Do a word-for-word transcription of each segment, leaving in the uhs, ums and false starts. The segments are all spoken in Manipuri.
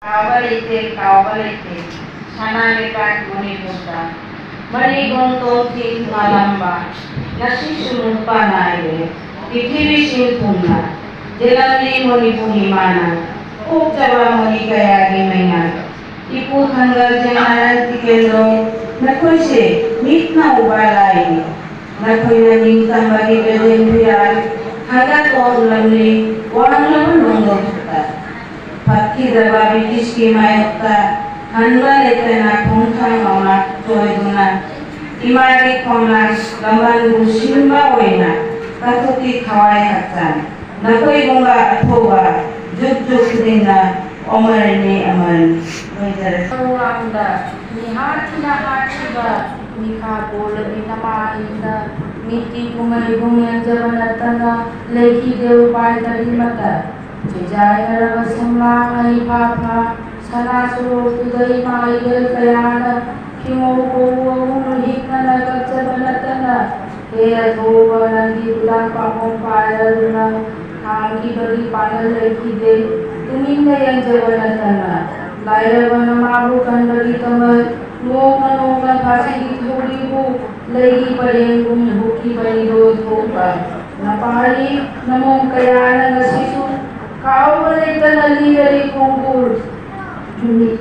ꯀꯥꯎꯕ ꯂꯩꯇꯦ, ꯀꯥꯎꯕ ꯂꯩꯇꯦ, ꯁꯅꯥ ꯂꯩꯕꯥꯛ ꯃꯅꯤꯄꯨꯔꯗ꯫ ꯃꯔꯤꯒꯣꯟ ꯇꯣꯡꯊꯤ ꯉꯥꯂꯝꯕ, ꯉꯁꯤꯁꯨ ꯅꯨꯄꯥ ꯅꯥꯏꯔꯦ꯫ ꯄ꯭ꯔꯤꯊꯤꯕꯤ ꯁꯤꯟ ꯊꯨꯡꯅ ꯌꯦꯜꯂꯝꯂꯤ ꯃꯅꯤꯄꯨꯔ ꯏꯃꯥꯅ, ꯄꯣꯛꯆꯕ ꯃꯅꯤ ꯀꯌꯥꯒꯤ ꯃꯩꯉꯥ꯫ ꯏꯄꯨ ꯊꯥꯡꯒꯥꯜ ꯖꯦꯅꯥꯔꯦꯜ ꯇꯤꯀꯦꯟꯗ꯭ꯔꯣ, ꯅꯈꯣꯏꯁꯦ ꯃꯤꯠꯅ ꯎꯕ ꯂꯥꯏꯅꯤ꯫ ꯅꯈꯣꯏꯅ ꯅꯤꯡꯇꯝꯕꯒꯤ ꯂꯦꯖꯦꯟ ꯐꯤꯔꯥꯜ ꯊꯥꯡꯒꯠ ꯋꯥꯡꯂꯝꯂꯤ, ꯋꯥꯡꯂꯕ ꯅꯣꯡꯗꯣꯟ ꯊꯛꯇ꯫ ꯐꯠꯈꯤꯗꯕ ꯕ꯭ꯔꯤꯇꯤꯁꯀꯤ ꯃꯥꯌꯣꯛꯇ ꯍꯟꯕ ꯂꯩꯇꯅ ꯈꯣꯡꯊꯥꯡ ꯑꯃ ꯆꯣꯏꯗꯨꯅ ꯏꯃꯥꯒꯤ ꯈꯣꯡꯅꯥꯡ ꯂꯃꯟꯕꯨ ꯁꯤꯟꯕ ꯑꯣꯏꯅ ꯀꯠꯊꯣꯛꯈꯤ ꯊꯋꯥꯏ ꯍꯛꯆꯥꯡ꯫ ꯅꯈꯣꯏꯒꯨꯝꯕ ꯑꯊꯧꯕ ꯖꯨꯛ ꯖꯨꯛ ꯈꯨꯗꯤꯡꯅ ꯑꯃꯔꯅꯤ, ꯑꯃꯔꯅꯤ꯫ ꯂꯣꯏꯖꯔꯦ꯫ ꯊꯧꯔꯥꯡꯗ ꯃꯤꯍꯥꯠ ꯊꯤꯅ ꯍꯥꯠꯈꯤꯕ ꯃꯤꯈꯥ ꯄꯣꯜꯂꯕꯤ ꯅꯃꯥ ꯑꯩꯗ ꯃꯤꯠꯀꯤ ꯀꯨꯝꯍꯩꯕꯨ ꯌꯦꯡꯖꯕ ꯅꯠꯇꯅ ꯂꯩꯈꯤꯗꯦ ꯎꯄꯥꯏ ꯀꯔꯤꯃꯠꯇ꯫ ꯆꯤꯖꯥꯏꯅꯔꯕ ꯁꯝꯂꯥꯡ ꯑꯩ ꯐꯥ ꯐꯥ ꯁꯅꯥ ꯁꯣꯔꯣꯛꯇꯨꯗ ꯏꯃꯥ ꯏꯕꯦꯜ ꯀꯌꯥꯅ ꯐꯤꯉꯧ ꯀꯧꯕ ꯑꯍꯨꯝ ꯍꯤꯛꯅꯅ ꯀꯞꯆꯕ ꯅꯠꯇꯅ ꯍꯦ ꯑꯊꯧꯕ ꯅꯪꯒꯤ ꯈꯨꯗꯥꯡ ꯄꯥꯛꯐꯝ ꯄꯥꯏꯔꯗꯨꯅ ꯈꯥꯡꯈꯤꯕꯒꯤ ꯄꯥꯡꯒꯜ ꯂꯩꯈꯤꯗꯦ꯫ ꯇꯨꯃꯤꯟꯅ ꯌꯦꯡꯖꯕ ꯅꯠꯇꯅ ꯂꯥꯏꯔꯕ ꯅꯃꯥꯕꯨ ꯀꯟꯕꯒꯤꯗꯃꯛ ꯅꯣꯡꯃ ꯅꯣꯡꯃ ꯐꯥꯁꯤꯒꯤ ꯊꯧꯔꯤꯕꯨ ꯂꯩꯒꯤ ꯄꯔꯦꯡꯒꯨꯝ ꯍꯨꯛꯈꯤꯕꯅꯤꯗꯣ ꯊꯣꯛꯄ꯫ ꯅꯄꯥꯔꯤ ꯅꯃꯣꯝ ꯀꯌꯥꯅ ꯉꯁꯤꯁꯨ ꯀꯥꯎꯕ ꯂꯩꯇꯅ ꯂꯤꯔꯔꯤ ꯈꯣꯡꯒꯨꯜ ꯅꯨꯃꯤꯠ꯫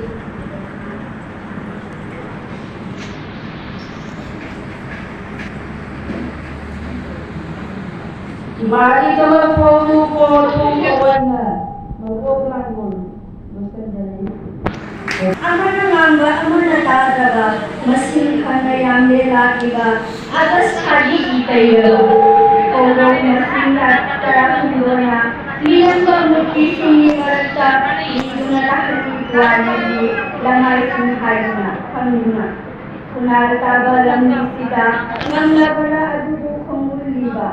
ꯏꯃꯥꯒꯤꯗꯃꯛ ꯐꯣꯡꯗꯣꯛꯄ ꯊꯣꯡꯕ ꯑꯣꯏꯅ ꯃꯔꯣꯛ ꯂꯥꯡꯒꯣꯜ ꯂꯣꯏꯁꯤꯟꯖꯔꯤ꯫ ꯑꯃꯅ ꯉꯥꯡꯕ ꯑꯃꯅ ꯇꯥꯗ꯭ꯔꯕ ꯃꯁꯤꯡ ꯐꯅ ꯌꯥꯝꯂꯦ ꯂꯥꯛꯂꯤꯕ ꯑꯥꯒꯁ ꯊꯥꯒꯤ ꯏꯇꯩꯔꯕ ꯈꯣꯡꯗꯣꯛ ꯃꯁꯤꯡ ꯂꯥꯛ ꯇꯔꯥꯍꯨꯝꯗꯣꯏꯅ ꯃꯤꯅꯝꯕ ꯃꯨꯔꯇꯤꯁꯤꯡꯒꯤ ꯃꯔꯛꯇ ꯃꯤꯗꯨꯅ ꯂꯥꯛꯍꯜꯂꯤ ꯄꯨꯋꯥꯔꯤꯒꯤ ꯂꯃꯥꯏꯁꯤꯡ ꯍꯥꯏꯗꯨꯅ ꯈꯪꯗꯨꯅ ꯈꯨꯅꯥꯏ ꯇꯥꯕ ꯂꯝꯕꯤꯁꯤꯗ ꯉꯝꯂꯕꯅ ꯑꯗꯨꯕꯨ ꯈꯣꯡꯒꯨꯜꯂꯤꯕ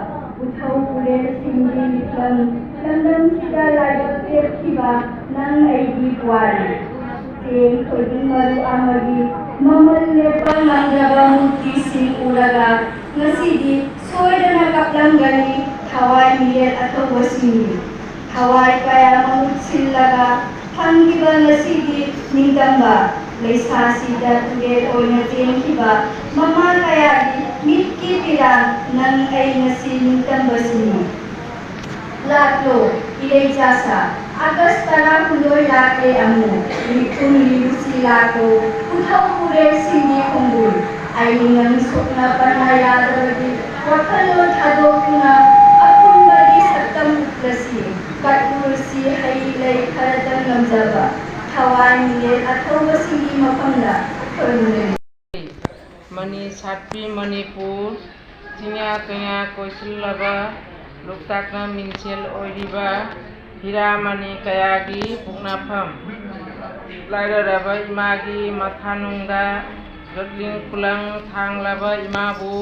ꯎꯊꯧ ꯎꯔꯦꯜꯁꯤꯡꯒꯤ ꯃꯤꯐꯝ ꯂꯝꯗꯝꯁꯤꯗ ꯂꯥꯏꯕꯛ ꯇꯦꯛꯈꯤꯕ ꯅꯪ ꯑꯩꯒꯤ ꯄꯨꯋꯥꯔꯤ꯫ ꯆꯦꯡ ꯊꯣꯏꯗꯤꯡ ꯃꯔꯨ ꯑꯃꯒꯤ ꯃꯃꯜ ꯂꯦꯞꯄ ꯉꯝꯗ꯭ꯔꯕ ꯃꯨꯔꯇꯤꯁꯤꯡ ꯎꯔꯒ ꯉꯁꯤꯗꯤ ꯁꯣꯏꯗꯅ ꯀꯞꯂꯝꯒꯅꯤ ꯊꯋꯥꯏ ꯃꯤꯔꯦꯜ ꯑꯊꯧꯕꯁꯤꯡꯒꯤ꯫ ꯊꯋꯥꯏ ꯀꯌꯥ ꯃꯍꯨꯠ ꯁꯤꯜꯂꯒ ꯐꯪꯈꯤꯕ ꯉꯁꯤꯒꯤ ꯅꯤꯡꯇꯝꯕ ꯂꯩꯁꯥꯁꯤꯗ ꯇꯨꯔꯦꯜ ꯑꯣꯏꯅ ꯆꯦꯟꯈꯤꯕ ꯃꯃꯥ ꯀꯌꯥꯒꯤ ꯃꯤꯠꯀꯤ ꯄꯤꯔꯥꯡ ꯅꯪ ꯑꯩ ꯉꯁꯤ ꯅꯤꯡꯇꯝꯕꯁꯤꯅꯤ꯫ ꯂꯥꯛꯂꯣ, ꯏꯂꯩꯆꯥꯁꯥ, ꯑꯥꯒꯁ ꯇꯔꯥꯍꯨꯝꯗꯣꯏ ꯂꯥꯛꯂꯦ ꯑꯃꯨꯛ, ꯃꯤꯠꯊꯨꯡ ꯂꯤꯔꯨꯁꯤ ꯂꯥꯛꯂꯣ, ꯄꯨꯊꯧ ꯄꯨꯔꯦꯜꯁꯤꯡꯒꯤ ꯈꯣꯡꯒꯨꯜ, ꯑꯩ ꯅꯪ ꯁꯣꯛꯅ ꯄꯟꯅ ꯌꯥꯗꯕꯒꯤ ꯋꯥꯈꯜꯂꯣꯟ ꯊꯥꯗꯣꯛꯇꯨꯅ ꯑꯄꯨꯟꯕꯒꯤ ꯁꯛꯇꯝ ꯎꯠꯂꯁꯤ, ꯀꯠꯂꯨꯔꯁꯤ ꯍꯩ ꯂꯩ ꯈꯔꯇꯪ ꯉꯝꯖꯕ, ꯊꯋꯥꯏ ꯃꯤꯔꯦꯜ ꯑꯊꯧꯕꯁꯤꯡꯒꯤ ꯃꯐꯝꯗ ꯈꯨꯔꯨꯝꯖꯔꯤ꯫ ꯃꯅꯤ ꯁꯥꯠꯄꯤ ꯃꯅꯤꯄꯨꯔ, ꯆꯤꯡꯌꯥ ꯀꯌꯥ ꯀꯣꯏꯁꯤꯜꯂꯕ, ꯂꯣꯛꯇꯥꯛꯅ ꯃꯤꯡꯁꯦꯜ ꯑꯣꯏꯔꯤꯕ, ꯍꯤꯔꯥ ꯃꯅꯤ ꯀꯌꯥꯒꯤ ꯄꯣꯛꯅꯐꯝ, ꯂꯥꯏꯔꯔꯕ ꯏꯃꯥꯒꯤ ꯃꯊꯥꯅꯨꯡꯗ ꯂꯣꯠꯂꯤꯡ ꯈꯨꯂꯪ ꯊꯥꯡꯂꯕ ꯏꯃꯥꯕꯨ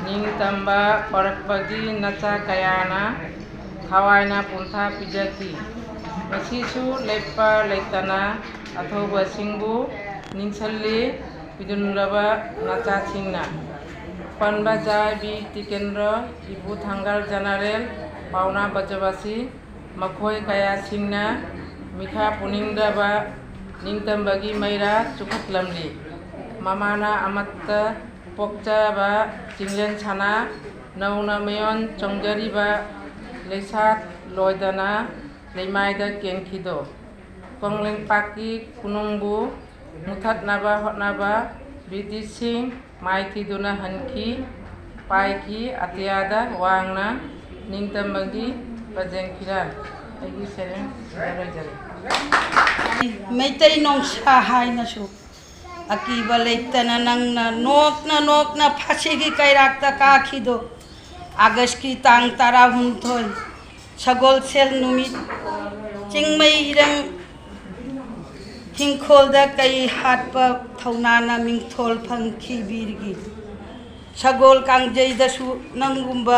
ꯅꯤꯡꯇꯝꯕ ꯄꯣꯔꯛꯄꯒꯤ ꯅꯆꯥ ꯀꯌꯥꯅ ꯊꯋꯥꯏꯅ ꯄꯣꯟꯊꯥ ꯄꯤꯖꯈꯤ꯫ ꯉꯁꯤꯁꯨ ꯂꯦꯞꯄ ꯂꯩꯇꯅ ꯑꯊꯧꯕꯁꯤꯡꯕꯨ ꯅꯤꯡꯁꯤꯜꯂꯤ꯫ ꯄꯤꯗꯨꯟꯂꯕ ꯅꯆꯥꯁꯤꯡꯅ ꯄꯟꯕ ꯖꯥꯏ ꯕꯤ ꯇꯤꯀꯦꯟꯗ꯭ꯔ, ꯏꯕꯨ ꯊꯥꯡꯒꯥꯜ ꯖꯦꯅꯔꯦꯜ, ꯄꯥꯎꯅꯥ ꯕꯖꯕꯥꯁꯤ, ꯃꯈꯣꯏ ꯀꯌꯥꯁꯤꯡꯅ ꯃꯤꯈꯥ ꯄꯣꯟꯅꯤꯡꯗꯕ ꯅꯤꯡꯇꯝꯕꯒꯤ ꯃꯩꯔꯥ ꯆꯨꯈꯠꯂꯝꯂꯤ꯫ ꯃꯃꯥꯅ ꯑꯃꯠꯇ ꯄꯣꯛꯆꯕ ꯆꯤꯡꯂꯦꯟ ꯁꯅꯥ, ꯅꯧꯅ ꯃꯌꯣꯟ ꯆꯣꯡꯖꯔꯤꯕ ꯂꯩꯁꯥ ꯂꯣꯏꯗꯅ ꯂꯩꯃꯥꯏꯗ ꯀꯦꯟꯈꯤꯗꯣ꯫ ꯀꯪꯂꯩꯄꯥꯛꯀꯤ ꯈꯨꯅꯨꯡꯕꯨ ꯃꯨꯊꯠꯅꯕ ꯍꯣꯠꯅꯕ ꯕ꯭ꯔꯤꯇꯤꯁꯁꯤꯡ ꯃꯥꯏꯊꯤꯗꯨꯅ ꯍꯟꯈꯤ, ꯄꯥꯏꯈꯤ꯫ ꯑꯇꯤꯌꯥꯗ ꯋꯥꯡꯅ ꯅꯤꯡꯇꯝꯕꯒꯤ ꯄꯖꯦꯡ ꯐꯤꯔꯥꯜ꯫ ꯑꯩꯒꯤ ꯁꯩꯔꯦꯡ ꯁꯤꯗ ꯂꯣꯏꯖꯔꯦ꯫ ꯃꯩꯇꯩ ꯅꯣꯡꯁꯥ ꯍꯥꯏꯅꯁꯨ ꯑꯀꯤꯕ ꯂꯩꯇꯅ ꯅꯪꯅ ꯅꯣꯛꯅ ꯅꯣꯛꯅ ꯐꯥꯁꯤꯒꯤ ꯀꯩꯔꯥꯛꯇ ꯀꯥꯈꯤꯗꯣ꯫ ꯑꯥꯒꯁꯀꯤ ꯇꯥꯡ ꯇꯔꯥꯍꯨꯝꯗꯣꯏ, ꯁꯒꯣꯜꯁꯦꯜ ꯅꯨꯃꯤꯠ, ꯆꯤꯡꯃꯩ ꯏꯔꯪ ꯍꯤꯡꯈꯣꯜꯗ ꯀꯩ ꯍꯥꯠꯄ ꯊꯧꯅꯥꯅ ꯃꯤꯡꯊꯣꯜ ꯐꯪꯈꯤ ꯕꯤꯔꯒꯤ꯫ ꯁꯒꯣꯜ ꯀꯥꯡꯖꯩꯗꯁꯨ ꯅꯪꯒꯨꯝꯕ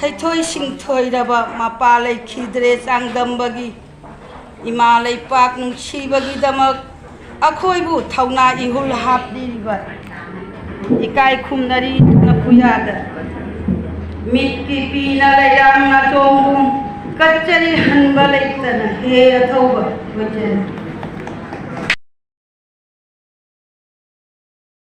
ꯍꯩꯊꯣꯏ ꯁꯤꯡꯊꯣꯏꯔꯕ ꯃꯄꯥ ꯂꯩꯈꯤꯗ꯭ꯔꯦ꯫ ꯆꯥꯡꯗꯝꯕꯒꯤ ꯏꯃꯥ ꯂꯩꯄꯥꯛ ꯅꯨꯡꯁꯤꯕꯒꯤꯗꯃꯛ ꯑꯩꯈꯣꯏꯕꯨ ꯊꯧꯅꯥ ꯏꯍꯨꯜ ꯍꯥꯞꯄꯤꯔꯤꯕ ꯏꯀꯥꯏ ꯈꯨꯝꯅꯔꯤ ꯅꯈꯨꯌꯥꯗ꯫ ꯃꯤꯠꯀꯤ ꯄꯤꯅ ꯂꯩꯔꯥꯡ ꯅꯥꯆꯣꯡꯒꯨꯝ ꯀꯠꯆꯔꯤ ꯍꯟꯕ ꯂꯩꯇꯅ ꯍꯦ ꯑꯊꯧꯕ꯫ Question.